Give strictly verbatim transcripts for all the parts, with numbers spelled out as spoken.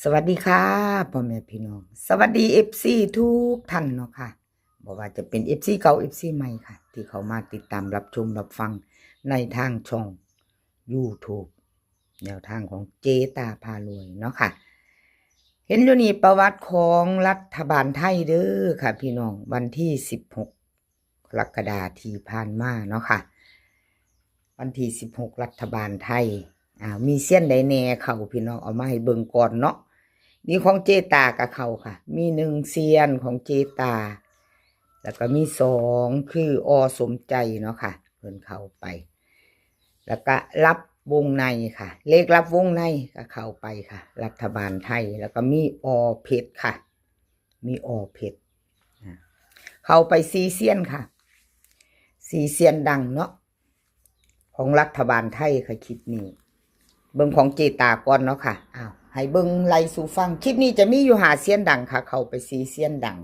สวัสดีค่ะ พ่อแม่พี่น้อง สวัสดี เอฟซี ทุกท่านเนาะค่ะ บ่ว่าจะเป็น เอฟซี เก่า เอฟซี ใหม่ค่ะ ที่เข้ามาติดตามรับชมรับฟังในทางช่อง YouTube แนวทางของเจตาพารวยเนาะค่ะ เห็นอยู่นี่ประวัติของรัฐบาลไทยเด้อค่ะพี่น้อง วันที่ สิบหก กรกฎาที่ผ่านมาเนาะค่ะ วันที่ สิบหก รัฐบาลไทย อ่า มีเซียนใดแหน่เข้า พี่น้องเอามาให้เบิ่งก่อนเนาะ นี่ของเจตาก็เข้าค่ะ มีหนึ่งเซียนของเจตา แล้วก็มีสองคืออสมใจเนาะค่ะ เพิ่นเข้าไป แล้วก็ลับวงในค่ะ เลขลับวงในก็เข้าไปค่ะ รัฐบาลไทย แล้วก็มีอเพชรค่ะ มีอเพชร อ่า เข้าไปสี่เซียนค่ะ สี่เซียนดังเนาะ ของรัฐบาลไทยค่ะ คลิปนี้ เบิ่งของเจตาก่อนเนาะค่ะ อ้าว ให้เบิ่งไล่สู่ฟัง คลิปนี้จะมีอยู่ห้าเซียนดังค่ะ เข้าไปสี่เซียนดัง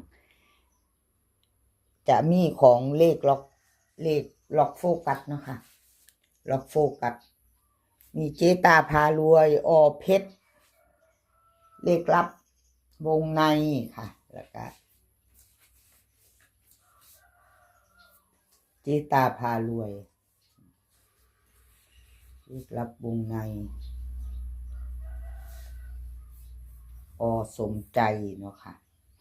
จะมีของเลขล็อก เลขล็อกโฟกัสเนาะค่ะ ล็อกโฟกัส มีเจตาพารวย อเพชร เลขลับวงในค่ะ แล้วก็ เจตาพารวย เลขลับวงใน อสมใจเนาะค่ะ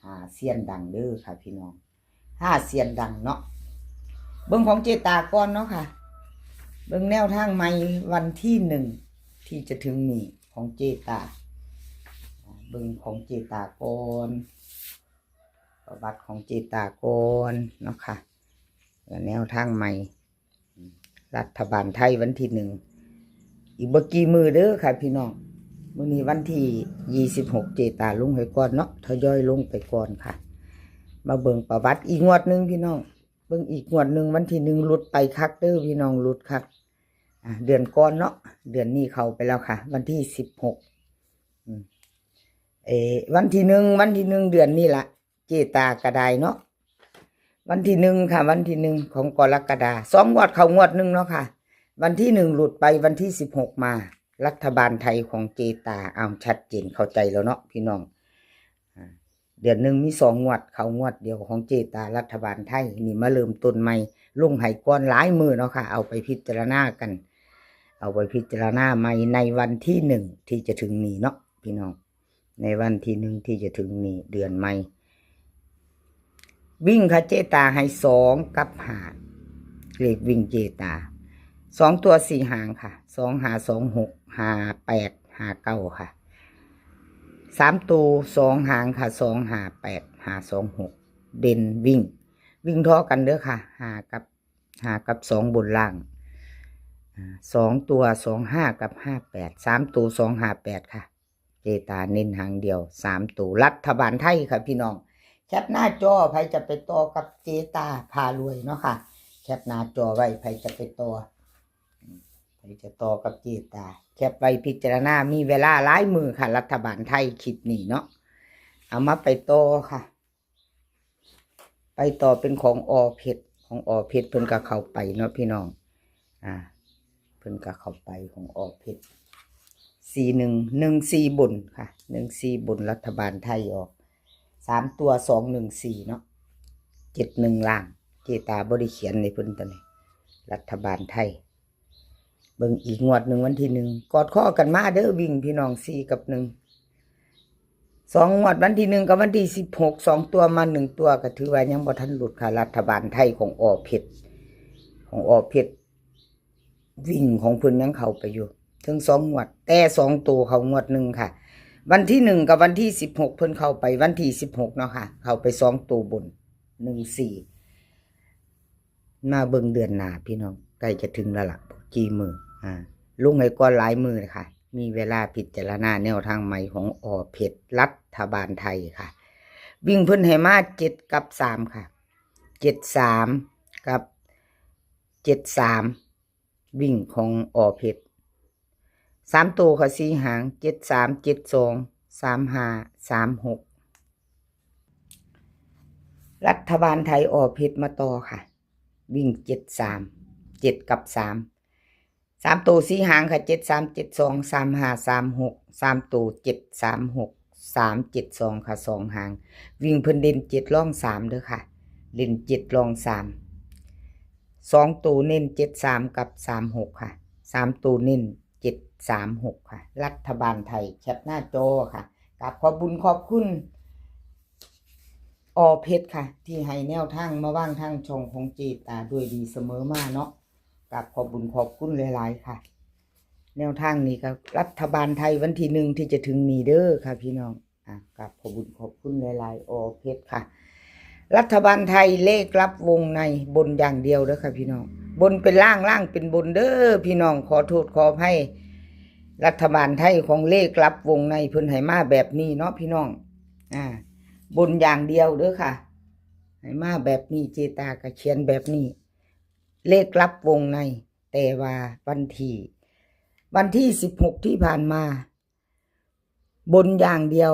ห้าเซียนดังเด้อค่ะพี่น้อง ห้าเซียนดังเนาะ เบิ่งของเจตาก่อนเนาะค่ะ เบิ่งแนวทางใหม่วันที่ หนึ่ง ที่จะถึงนี้ของเจตา เบิ่งของเจตาก่อน ประวัติของเจตาก่อนเนาะค่ะ แล้วแนวทางใหม่ รัฐบาลไทยวันที่ หนึ่ง อีกบ่กี่มื้อเด้อค่ะพี่น้อง มื้อนี้วันที่ ยี่สิบหก เจตาลงให้ก่อนเนาะ ทยอยลงไปก่อนค่ะ มาเบิ่งประวัติอีกงวดหนึ่งพี่น้อง เบิ่งอีกงวดหนึ่ง วันที่ หนึ่ง หลุดไปคักเด้อพี่น้อง หลุดคัก อ่ะ เดือนก่อนเนาะ เดือนนี้เข้าไปแล้วค่ะ วันที่ สิบหก อืม เออ วันที่ หนึ่ง วันที่ หนึ่ง เดือนนี้ละ เจตาก็ได้เนาะ วันที่ หนึ่ง ค่ะ วันที่ หนึ่ง ของกรกฎา สองงวดเข้างวดหนึ่งเนาะค่ะ วันที่ หนึ่ง หลุดไป วันที่ สิบหก มา รัฐบาลไทยของเจตา เอาชัดเจนเข้าใจแล้วเนาะพี่น้อง อ่า เดือนหนึ่งมีสองงวด เข้างวดเดียวของเจตา รัฐบาลไทย นี่มาเริ่มต้นใหม่ ลงให้ก่อนหลายมื้อเนาะค่ะ เอาไปพิจารณากัน เอาไปพิจารณาใหม่ในวันที่ หนึ่ง ที่จะถึงนี้เนาะพี่น้อง ในวันที่ หนึ่ง ที่จะถึงนี้ เดือนใหม่ วิ่งค่ะ เจตาให้ สอง กับ ห้า เลขวิ่งเจตา สอง ตัว สี่ หางค่ะ สอง ห้า สอง หก ห้า แปด ห้า เก้า ค่ะ สาม ตัว สอง หางค่ะ สอง ห้า แปด ห้า สอง หก เด่นวิ่ง วิ่งท่อกันเด้อค่ะ ห้า กับ ห้า กับ สอง บนล่าง อ่า สอง ตัว สอง ห้า กับ ห้า แปด สาม ตัว สอง ห้า แปด ค่ะ เจตาเน้นหางเดียว สาม ตัว รัฐบาลไทยค่ะพี่น้อง แคปหน้าจอ ไผจะไปต่อกับเจตาพารวยเนาะค่ะ แคปหน้าจอไว้ ไผจะไปต่อ ไผจะต่อกับเจตา แคปไว้พิจารณา มีเวลาหลายมื้อค่ะ รัฐบาลไทยคลิปนี้เนาะ เอามาไปต่อค่ะ ไปต่อเป็นของอเพชร ของอเพชรเพิ่นก็เข้าไปเนาะพี่น้อง อ่า เพิ่นก็เข้าไปของอเพชร สี่หนึ่ง หนึ่งสี่ บนค่ะ หนึ่งสี่ บน รัฐบาลไทยออก สาม ตัว สองหนึ่งสี่ เนาะ เจ็ดหนึ่ง ล่าง เจตาบ่ได้เขียนในเพิ่นตัวนี้ รัฐบาลไทย เบิ่งอีกงวดหนึ่งวันที่ หนึ่ง กอดข้อกันมาเด้อ วิ่งพี่น้อง สี่ กับ หนึ่ง สอง งวดวันที่ หนึ่ง กับวันที่ สิบหก สอง ตัวมา หนึ่ง ตัวก็ถือว่ายังบ่ทันหลุดค่ะ รัฐบาลไทยของอเพชร ของอเพชร วิ่งของเพิ่นยังเข้าไปอยู่ ถึงสองงวด แต่สองตัวเข้างวดหนึ่งค่ะ วันที่ หนึ่ง กับวันที่ สิบหก เพิ่นเข้าไปวันที่ สิบหก เนาะค่ะ เข้าไปสองตัวบน หนึ่งสี่ มาเบิ่งเดือนหน้าพี่น้อง ใกล้จะถึงแล้วล่ะ บ่กี่มื้อ อ่า ลงให้ก่อนหลายมื้อเลยค่ะ มีเวลาพิจารณาแนวทางใหม่ของอเพชร รัฐบาลไทยค่ะ วิ่งเพิ่นให้มา เจ็ด กับ สาม ค่ะ เจ็ด สาม กับ เจ็ด สาม วิ่งของอเพชร สาม ตัวค่ะ สี่ หาง เจ็ด สาม เจ็ด สอง สาม ห้า สาม หก รัฐบาลไทยอเพชรมาต่อค่ะ วิ่ง เจ็ด สาม เจ็ด กับ สาม สาม ตัว สี่ หางค่ะ เจ็ด สาม เจ็ด สอง สาม ห้า สาม หก สาม ตัว เจ็ด สาม หก สามเจ็ดสองค่ะ สองหาง วิ่งเพิ่นเด่นเจ็ดรองสามเด้อค่ะ เด่นเจ็ดรองสาม สองตัวเน้นเจ็ดสามกับสามหกค่ะ สามตัวเน้นเจ็ดสามหกค่ะ รัฐบาลไทยแคปหน้าจอค่ะ กราบขอบบุญขอบคุณ อ.เพชรค่ะ ที่ให้แนวทางมาวางทางช่องของเจตาด้วยดีเสมอมาเนาะ กราบขอบบุญขอบคุณหลายๆค่ะ แนวทางนี้ก็รัฐบาลไทยวันที่หนึ่งที่จะถึงนี้เด้อค่ะ พี่น้อง อ่ะ กราบขอบบุญขอบคุณหลายๆ อ.เพชรค่ะ รัฐบาลไทยเลขลับวงในบนอย่างเดียวเด้อค่ะ พี่น้อง บนเป็นล่าง ล่างเป็นบนเด้อพี่น้อง ขอโทษขออภัย รัฐบาลไทยของเลขลับวงในเพิ่นให้มาแบบนี้เนาะพี่น้อง อ่า บนอย่างเดียวเด้อค่ะ ให้มาแบบนี้ เจตาก็เขียนแบบนี้ เลขลับวงใน แต่ว่าวันที่ วันที่สิบหกที่ผ่านมา บนอย่างเดียว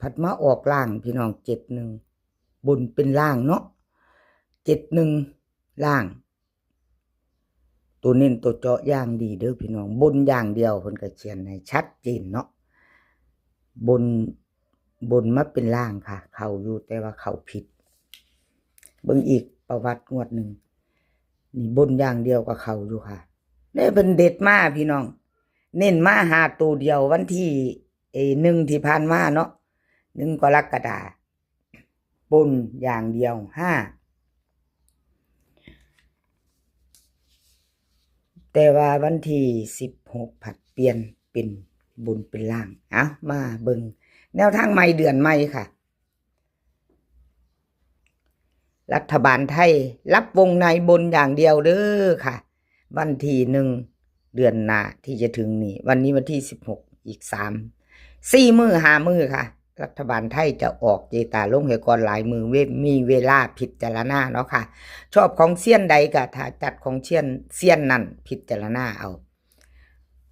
ผัดมาออกล่างพี่น้อง เจ็ดหนึ่ง บนเป็นล่างเนาะ เจ็ดหนึ่ง ล่าง ตัวเน้นตัวเจาะอย่างดีเด้อพี่น้อง บนอย่างเดียวเพิ่นก็เขียนให้ชัดเจนเนาะ บน บนมาเป็นล่างค่ะ เข้าอยู่แต่ว่าเข้าผิด เบิ่งอีกประวัติงวดหนึ่ง นี่บนอย่างเดียวก็เข้าอยู่ค่ะ นี่เพิ่นเด็ดมาพี่น้อง เน้นมาหาตัวเดียววันที่ เอ หนึ่งที่ผ่านมาเนาะ หนึ่งกรกฎาคม บนอย่างเดียว ห้า แต่ว่าวันที่สิบหกผัดเปลี่ยนเป็นบนเป็นล่าง เอามาเบิ่งแนวทางใหม่เดือนใหม่ค่ะ รัฐบาลไทยลับวงในบนอย่างเดียวเด้อค่ะ วันที่หนึ่งเดือนหน้าที่จะถึงนี้ วันนี้วันที่สิบหก อีกสาม สี่มื้อห้ามื้อค่ะ รัฐบาลไทยจะออก เจตาลงให้ก่อนหลายมื้อ เว- มีเวลาพิจารณาเนาะค่ะ ชอบของเซียนใดก็ถ้าจัดของเซียน เซียนนั่นพิจารณาเอา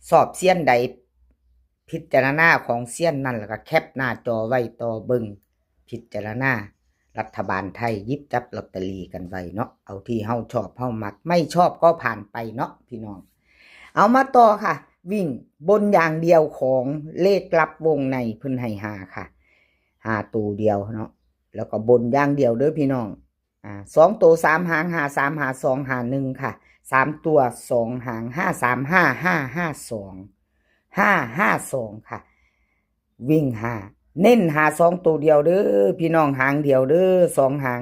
ชอบเซียนใด พิจารณาของเซียนนั่น แล้วก็แคปหน้าจอไว้ต่อเบิ่ง พิจารณา รัฐบาลไทยหยิบจับลอตเตอรี่กันไว้เนาะ เอาที่เฮาชอบเฮามัก ไม่ชอบก็ผ่านไปเนาะพี่น้อง เอามาต่อค่ะ วิ่งบนอย่างเดียวของเลขลับวงในเพิ่นให้ห้าค่ะ ห้าตัวเดียวเนาะ แล้วก็บนอย่างเดียวเด้อพี่น้อง อ่า สองตัวสามหาง ห้าสาม ห้าสอง ห้าหนึ่งค่ะ สามตัวสองหาง ห้าสามห้า ห้าห้าสอง ห้าห้าสองค่ะ วิ่งห้า เน้นห้าสองตัวเดียวเด้อพี่น้อง หางเดียวเด้อ สองหาง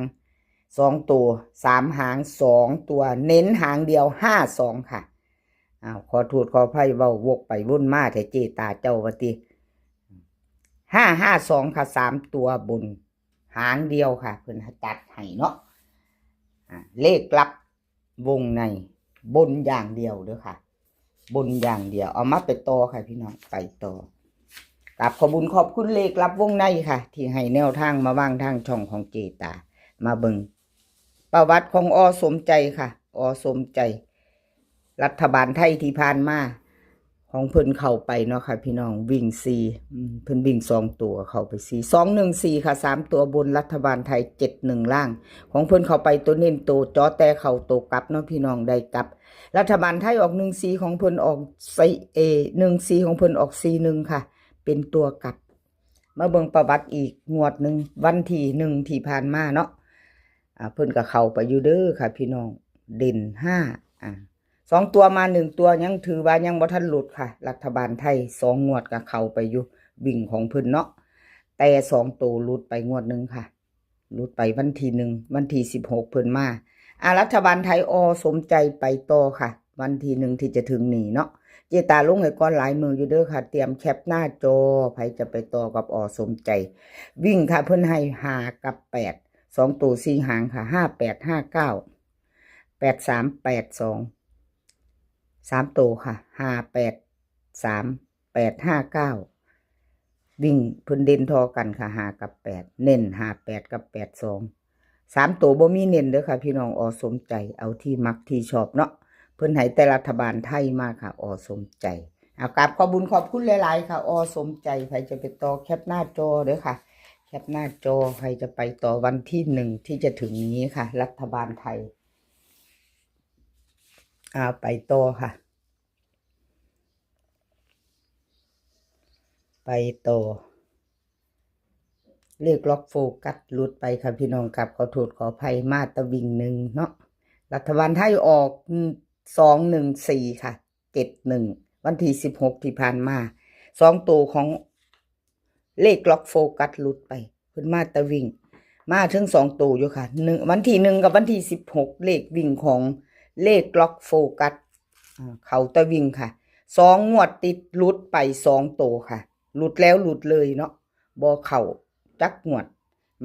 สองตัว สามหาง สองตัว เน้นหางเดียว ห้าสองค่ะ อ้าว ขอโทษขออภัย เว้าวกไปวนมาแท้ เจตาเจ้าว่าติ ห้าห้าสองค่ะ สามตัวบน หางเดียวค่ะ เพิ่นจัดให้เนาะ อ่า เลขลับวงใน บนอย่างเดียวเด้อค่ะ บนอย่างเดียว เอามาไปต่อค่ะพี่น้อง ไปต่อ กราบขอบบุญขอบคุณเลขลับวงในค่ะ ที่ให้แนวทางมาวางทางช่องของเจตา มาเบิ่งประวัติของ อ.สมใจค่ะ อ.สมใจ รัฐบาลไทยที่ผ่านมา ของเพิ่นเข้าไปเนาะค่ะพี่น้อง วิ่งสี่ อืม เพิ่นวิ่งสองตัวเข้าไปสี่ สองหนึ่งสี่ค่ะ สามตัวบน รัฐบาลไทย เจ็ดหนึ่งล่าง ของเพิ่นเข้าไปตัวเน้นตัวเจาะ แต่เข้าตัวกลับเนาะพี่น้อง ได้กลับ รัฐบาลไทยออก หนึ่งสี่ ของเพิ่นออกสี่ เอ หนึ่งสี่ ของเพิ่นออก สี่หนึ่งค่ะ เป็นตัวกลับ มาเบิ่งประวัติอีกงวดหนึ่ง วันที่หนึ่งที่ผ่านมาเนาะ อ่า เพิ่นก็เข้าไปอยู่เด้อค่ะพี่น้อง เด่นห้า อ่า สองตัวมาหนึ่งตัว ยังถือว่ายังบ่ทันหลุดค่ะ รัฐบาลไทย สองงวดก็เข้าไปอยู่ วิ่งของเพิ่นเนาะ แต่สองตัวหลุดไปงวดหนึ่งค่ะ หลุดไปวันที่หนึ่ง วันที่สิบหกเพิ่นมา อ่า รัฐบาลไทย อ.สมใจไปต่อค่ะ วันที่หนึ่งที่จะถึงนี้เนาะ เจตาลงให้ก่อนหลายมื้ออยู่เด้อค่ะ เตรียมแคปหน้าจอ ไผจะไปต่อกับ อ.สมใจ วิ่งค่ะ เพิ่นให้ห้ากับแปด สองตัวสี่หางค่ะ ห้าแปด ห้าเก้า แปดสาม แปดสอง สามตัวค่ะ ห้าแปดสาม แปดห้าเก้า วิ่งเพิ่นเด่นท่อกันค่ะ ห้ากับแปด เน้น ห้าแปด กับ แปดสอง สามตัวบ่มีเน้นเด้อค่ะพี่น้อง อ.สมใจ เอาที่มักที่ชอบเนาะ เพิ่นให้แต่รัฐบาลไทยมาค่ะ อ.สมใจ เอากราบขอบบุญขอบคุณหลายๆค่ะ อ.สมใจ ไผจะไปต่อแคปหน้าจอเด้อค่ะ แคปหน้าจอ ไผจะไปต่อวันที่หนึ่งที่จะถึงนี้ค่ะ รัฐบาลไทย เอาไปต่อค่ะ ไปต่อ เลขล็อกโฟกัสหลุดไปค่ะพี่น้อง กราบขอโทษขออภัย มาแต่วิ่งหนึ่งเนาะ รัฐบาลไทยออก สองหนึ่งสี่ ค่ะ เจ็ดหนึ่ง วันที่สิบหกที่ผ่านมา สองตัวของเลขล็อกโฟกัสหลุดไป เพิ่นมาแต่วิ่ง มาถึงสองตัวอยู่ค่ะ หนึ่ง วันที่หนึ่งกับวันที่สิบหก เลขวิ่งของเลขล็อกโฟกัส อ่า เข้าแต่วิ่งค่ะ สองงวดติดหลุดไปสองตัวค่ะ หลุดแล้วหลุดเลยเนาะ บ่เข้าจักงวด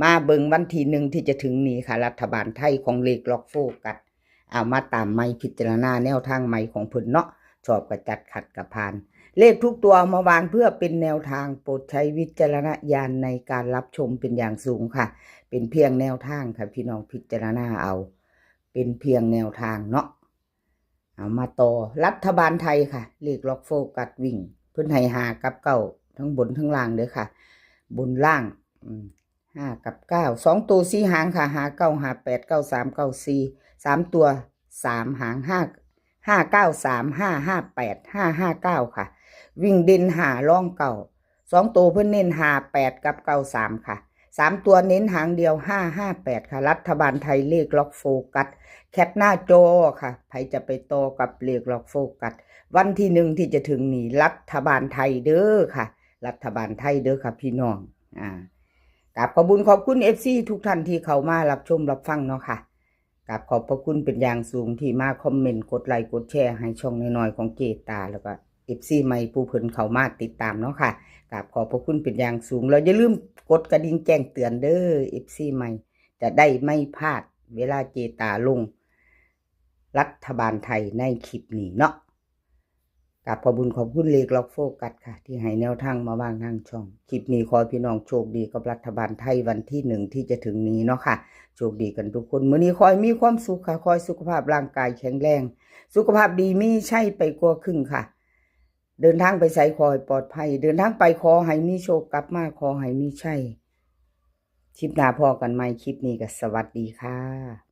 มาเบิ่งวันที่หนึ่งที่จะถึงนี้ค่ะ รัฐบาลไทยของเลขล็อกโฟกัส เอามาตามใหม่ พิจารณาแนวทางใหม่ของเพิ่นเนาะ ชอบกะจัด ขัดกะผ่าน เลขทุกตัวเอามาวางเพื่อเป็นแนวทาง โปรดใช้วิจารณญาณในการรับชมเป็นอย่างสูงค่ะ เป็นเพียงแนวทางค่ะพี่น้อง พิจารณาเอา เป็นเพียงแนวทางเนาะ เอามาต่อ รัฐบาลไทยค่ะ เลขล็อกโฟกัสวิ่ง เพิ่นให้ห้ากับเก้า ทั้งบนทั้งล่างเด้อค่ะ บนล่าง อืม ห้ากับเก้า สองตัวสี่หางค่ะ ห้าเก้า ห้าแปด เก้าสาม เก้าสี่ สามตัวสามหาง ห้า ห้าเก้าสาม ห้าห้าแปด ห้าห้าเก้า ค่ะ วิ่งเด่นห้า รองเก้า สองตัวเพิ่นเน้นห้าแปดกับเก้าสามค่ะ สามตัวเน้นหางเดียว ห้าห้าแปด ค่ะ รัฐบาลไทยเลขล็อกโฟกัส แคปหน้าจอค่ะ ใผจะไปต่อกับเลขล็อกโฟกัส วันที่หนึ่งที่จะถึงนี้ รัฐบาลไทยเด้อค่ะ รัฐบาลไทยเด้อค่ะพี่น้อง อ่า กราบขอบบุญขอบคุณ เอฟซี ทุกท่านที่เข้ามารับชมรับฟังเนาะค่ะ กราบขอบพระคุณเป็นอย่างสูงที่มาคอมเมนต์ กดไลค์ กดแชร์ให้ช่องน้อยๆของเจตา แล้วก็ เอฟซี ใหม่ผู้เพิ่นเข้ามาติดตามเนาะค่ะ กราบขอบพระคุณเป็นอย่างสูง แล้วอย่าลืมกดกระดิ่งแจ้งเตือนเด้อ เอฟซี ใหม่ จะได้ไม่พลาดเวลาเจตาลง รัฐบาลไทยในคลิปนี้เนาะ กราบขอบบุญขอบคุณเลขล็อกโฟกัสค่ะ ที่ให้แนวทางมาวางทางช่อง คลิปนี้ขอให้พี่น้องโชคดีกับรัฐบาลไทยวันที่หนึ่งที่จะถึงนี้เนาะค่ะ โชคดีกันทุกคน มื้อนี้ขอให้มีความสุขค่ะ ขอให้สุขภาพร่างกายแข็งแรง สุขภาพดีมีชัยไปกว่าครึ่งค่ะ เดินทางไปไสขอให้ปลอดภัย เดินทางไปขอให้มีโชค กลับมาขอให้มีชัย คลิปหน้าพ้อกันใหม่ คลิปนี้ก็สวัสดีค่ะ